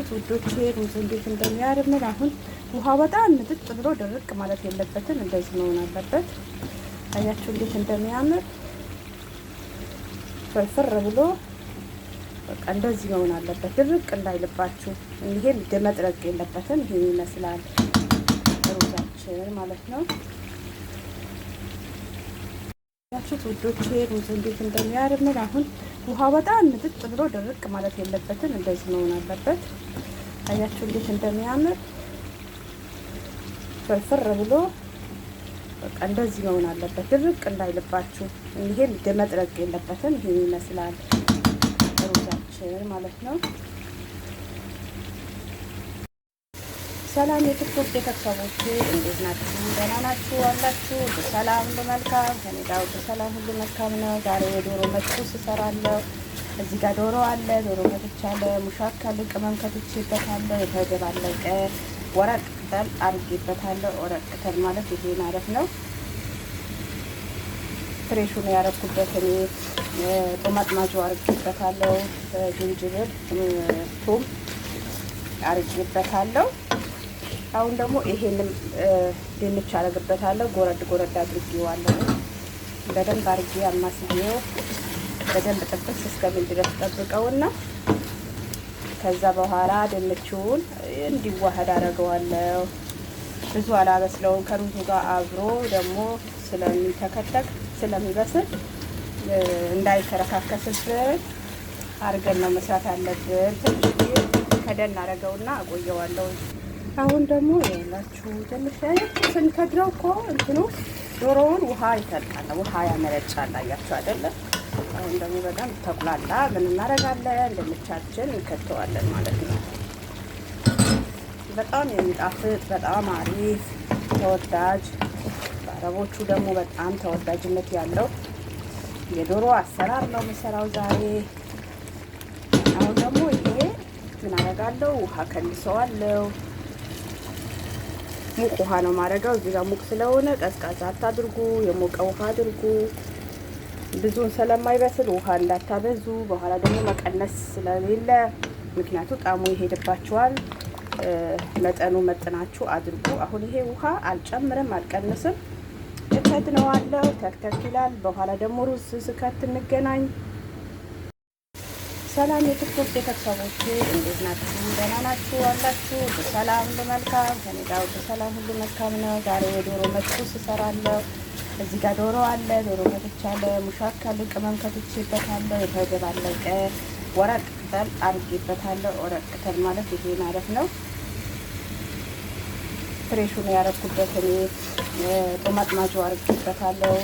አያችሁት ውዶቼ፣ ሩዙ እንዴት እንደሚያምር። አሁን ውሃ በጣም ምጥጥ ብሎ ድርቅ ማለት የለበትም፣ እንደዚህ መሆን አለበት። አያችሁ እንዴት እንደሚያምር ፍርፍር ብሎ በቃ እንደዚህ መሆን አለበት፣ ድርቅ እንዳይልባችሁ። ይሄም መጥረቅ የለበትም። ይሄን ይመስላል ሩዛችን ማለት ነው። አያችሁት ውዶቼ፣ ሩዙ እንዴት እንደሚያምር። አሁን ውሃ በጣም ምጥጥ ብሎ ድርቅ ማለት የለበትም፣ እንደዚህ መሆን አለበት። አያችሁ እንዴት እንደሚያምር ፍርፍር ብሎ በቃ እንደዚህ መሆን አለበት፣ ድርቅ እንዳይልባችሁ። ይሄም መጥረቅ የለበትም። ይሄን ይመስላል ሩዛችን ማለት ነው። ሰላም የቲክቶክ ቤተሰቦቼ እንዴት ናችሁ? ደህና ናችሁ አላችሁ? ሁሉ ሰላም፣ ሁሉ መልካም። ከእኔ ጋር ሁሉ ሰላም፣ ሁሉ መልካም ነው። ዛሬ የዶሮ መጥቡስ እሰራለሁ። እዚህ ጋር ዶሮ አለ። ዶሮ ከትቻለሁ። ሙሻካል ቅመም ከትቼበታለሁ። የተደባለቀ ወረቅ ቅጠል አድርጌበታለሁ። ወረቅ ቅጠል ማለት ይሄ ማለት ነው። fresh ኡን ያረኩበት እኔ ጦማጥ ማጆ አድርጌበታለሁ። ዝንጅብል፣ ቱም አድርጌበታለሁ። አሁን ደግሞ ይሄንም ድንች አደርግበታለሁ። ጎረድ ጎረድ አድርጌዋለሁ። በደንብ አድርጌ አማስዬው በደንብ ጥብስ እስከሚል ድረስ ጠብቀውና ከዛ በኋላ ድንቹን እንዲዋሃድ አደርገዋለሁ። ብዙ አላበስለውም። ከሩዙ ጋር አብሮ ደግሞ ስለሚተከተክ ስለሚበስል እንዳይፈረካከስብን አድርገን ነው መስራት ያለብን። ትንሽ ከደን አደርገውና አቆየዋለሁ። አሁን ደግሞ ይኸውላችሁ ትንሽ ስንከድረው እኮ እንትኑ ዶሮውን ውሃ ይፈልቃል፣ ውሃ ያመነጫል። አያችሁ አይደለ? አሁን ደግሞ በጣም ተቁላላ። ምን እናደርጋለን? ድንቻችን እንከተዋለን ማለት ነው። በጣም የሚጣፍጥ በጣም አሪፍ ተወዳጅ፣ በአረቦቹ ደግሞ በጣም ተወዳጅነት ያለው የዶሮ አሰራር ነው የምሰራው ዛሬ። አሁን ደግሞ ይሄ ምን አደርጋለሁ? ውሃ ከልሰዋለሁ። ሙቅ ውሃ ነው ማድረገው። እዚህ ጋር ሙቅ ስለሆነ ቀዝቃዛ አታድርጉ፣ የሞቀ ውሃ አድርጉ። ብዙን ስለማይበስል ውሃ እንዳታበዙ። በኋላ ደግሞ መቀነስ ስለሌለ ምክንያቱ ጣሙ ይሄድባችኋል። መጠኑ መጥናችሁ አድርጉ። አሁን ይሄ ውሃ አልጨምርም፣ አልቀንስም። እከድነዋለሁ። ተክተክ ይላል። በኋላ ደግሞ ሩዝ ስከት እንገናኝ። ሰላም የቲክቶክ ቤተሰቦቼ እንዴት ናችሁ? ደህና ናችሁ አላችሁ? ሁሉ ሰላም፣ ሁሉ መልካም። ከእኔ ጋር ሁሉ ሰላም፣ ሁሉ መልካም ነው። ዛሬ የዶሮ መጥቡስ እሰራለሁ። እዚህ ጋር ዶሮ አለ። ዶሮ ከትቻለሁ። ሙሻካል ቅመም ከትቼበታለሁ። የተደባለቀ ወረቅ ቅጠል አድርጌበታለሁ። ወረቅ ቅጠል ማለት ይሄ ማለት ነው። fresh ኡን ያረኩበት እኔ ጦማጥ ማጆ አድርጌበታለሁ።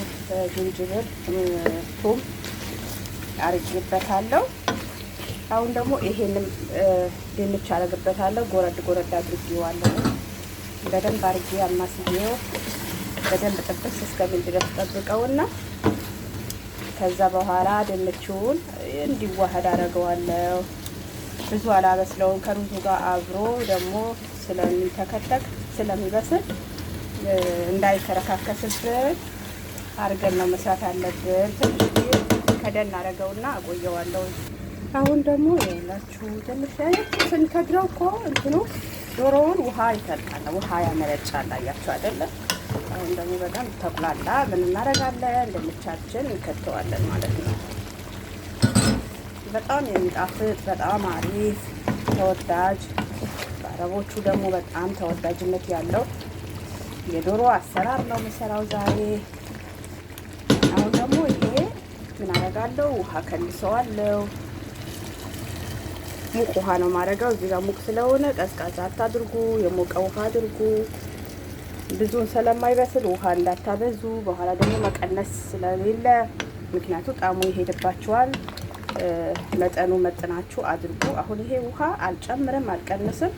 ዝንጅብል፣ ቱም አድርጌበታለሁ። አሁን ደግሞ ይሄንም ድንች አደርግበታለሁ። ጎረድ ጎረድ አድርጌዋለሁ። በደንብ አድርጌ አማስዬው በደንብ ጥብስ እስከሚል ድረስ ጠብቀውና ከዛ በኋላ ድንቹን እንዲዋሃድ አደርገዋለሁ። ብዙ አላበስለውም። ከሩዙ ጋር አብሮ ደግሞ ስለሚተከተክ ስለሚበስል እንዳይፈረካከስብን አድርገን ነው መስራት ያለብን። ትንሽ ከደን አደርገውና አቆየዋለሁ። አሁን ደግሞ ይኸውላችሁ ትንሽ ስንከድረው እኮ እንትኑ ዶሮውን ውሃ ይፈልቃል፣ ውሃ ያመነጫል። አያችሁ አይደለ? አሁን ደግሞ በጣም ተቁላላ። ምን እናደርጋለን? ድንቻችን እንከተዋለን ማለት ነው። በጣም የሚጣፍጥ በጣም አሪፍ ተወዳጅ፣ በአረቦቹ ደግሞ በጣም ተወዳጅነት ያለው የዶሮ አሰራር ነው የምሰራው ዛሬ። አሁን ደግሞ ይሄ ምን አደርጋለሁ? ውሃ ከልሰዋለሁ። ሙቅ ውሃ ነው ማድረገው። እዚህ ጋር ሙቅ ስለሆነ ቀዝቃዛ አታድርጉ፣ የሞቀ ውሃ አድርጉ። ብዙን ስለማይበስል ውሃ እንዳታበዙ። በኋላ ደግሞ መቀነስ ስለሌለ ምክንያቱ ጣሙ ይሄድባችኋል። መጠኑ መጥናችሁ አድርጉ። አሁን ይሄ ውሃ አልጨምርም፣ አልቀንስም።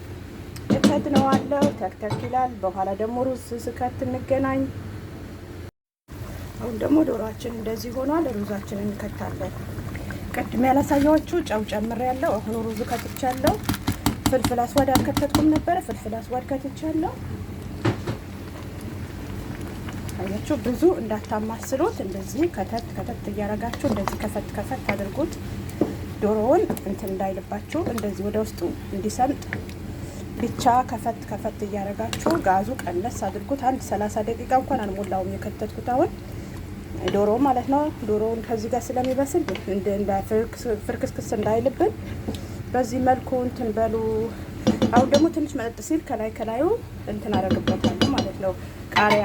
እከድነዋለሁ። ተክተክ ይላል። በኋላ ደግሞ ሩዝ ስከት እንገናኝ። አሁን ደግሞ ዶሮአችን እንደዚህ ሆኗል። ሩዛችንን እንከታለን። ቅድም ያላሳየኋችሁ ጨው ጨምሬያለሁ። አሁን ሩዙ ከትቻለሁ። فلفل أسود አልከተትኩም ነበረ። فلفل أسود ከትቻለሁ። አያችሁ፣ ብዙ እንዳታማስሉት። እንደዚህ ከተት ከተት እያረጋችሁ እንደዚህ ከፈት ከፈት አድርጉት። ዶሮውን እንትን እንዳይልባችሁ እንደዚህ ወደ ውስጡ እንዲሰምጥ ብቻ ከፈት ከፈት እያደረጋችሁ ጋዙ ቀነስ አድርጉት። አንድ 30 ደቂቃ እንኳን አልሞላውም የከተትኩት አሁን ዶሮ ማለት ነው። ዶሮውን ከዚህ ጋር ስለሚበስል ፍርክስክስ እንዳይልብን በዚህ መልኩ እንትን በሉ። አሁን ደግሞ ትንሽ መጠጥ ሲል ከላይ ከላዩ እንትን አደርግበታለሁ ማለት ነው፣ ቃሪያ።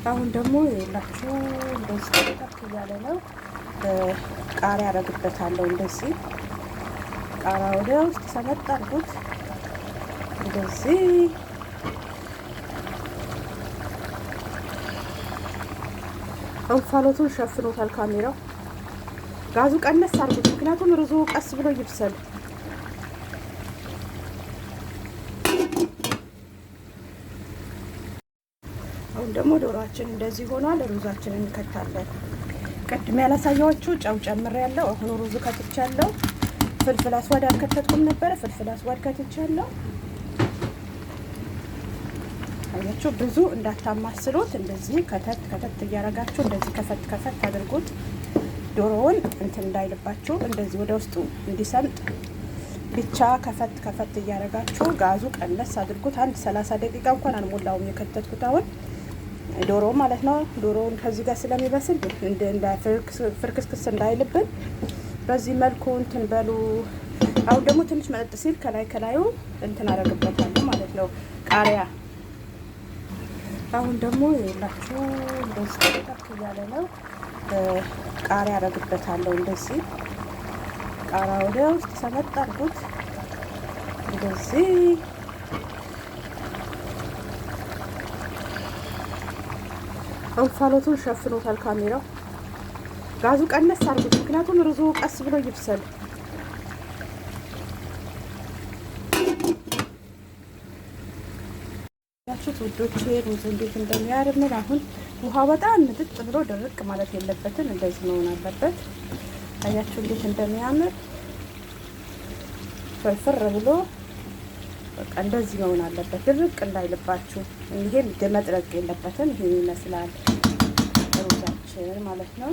አሁን ደግሞ ይኸውላችሁ እንደዚህ ጠቅ እያለ ነው። ቃሪያ አደርግበታለሁ እንደዚህ ቃሪያ ወደ ውስጥ ሰመጥ አድርጉት እንደዚህ። እንፋሎቱን ሸፍኖታል ካሜራው። ጋዙ ቀነስ አድርጉት፣ ምክንያቱም ሩዙ ቀስ ብሎ ይብሰል። አሁን ደግሞ ዶሮአችን እንደዚህ ሆኗል። ሩዛችንን እንከታለን። ቅድም ያላሳየኋችሁ ጨው ጨምሬያለሁ። አሁን ሩዙ ከትቻለሁ። فلفل أسود አልከተትኩም ነበረ። فلفل أسود ከትቻለሁ። አያችሁ፣ ብዙ እንዳታማስሉት። እንደዚህ ከተት ከተት እያረጋችሁ እንደዚህ ከፈት ከፈት አድርጉት። ዶሮውን እንትን እንዳይልባችሁ እንደዚህ ወደ ውስጡ እንዲሰምጥ ብቻ ከፈት ከፈት እያረጋችሁ ጋዙ ቀነስ አድርጉት። አንድ 30 ደቂቃ እንኳን አልሞላውም የከተትኩት አሁን ዶሮ ማለት ነው። ዶሮውን ከዚህ ጋር ስለሚበስል ፍርክስክስ እንዳይልብን በዚህ መልኩ እንትን በሉ። አሁን ደግሞ ትንሽ መጠጥ ሲል ከላይ ከላዩ እንትን አደርግበታለሁ ማለት ነው፣ ቃሪያ። አሁን ደግሞ ይኸውላችሁ እንደዚህ ጠቅ እያለ ነው። ቃሪያ አደርግበታለሁ እንደዚህ ቃሪያ ወደ ውስጥ ሰመጥ አድርጉት እንደዚህ። እንፋሎቱን ሸፍኖታል ካሜራው። ጋዙ ቀነስ አድርጉት፣ ምክንያቱም ሩዙ ቀስ ብሎ ይብሰል። ያችሁት ውዶቼ ሩዙ እንዴት እንደሚያምር። አሁን ውሃ በጣም ምጥጥ ብሎ ድርቅ ማለት የለበትም፣ እንደዚህ መሆን አለበት። አያችሁ እንዴት እንደሚያምር ፍርፍር ብሎ በቃ እንደዚህ መሆን አለበት፣ ድርቅ እንዳይልባችሁ። ይሄም መጥረቅ የለበትም። ይሄን ይመስላል ሩዛችን ማለት ነው።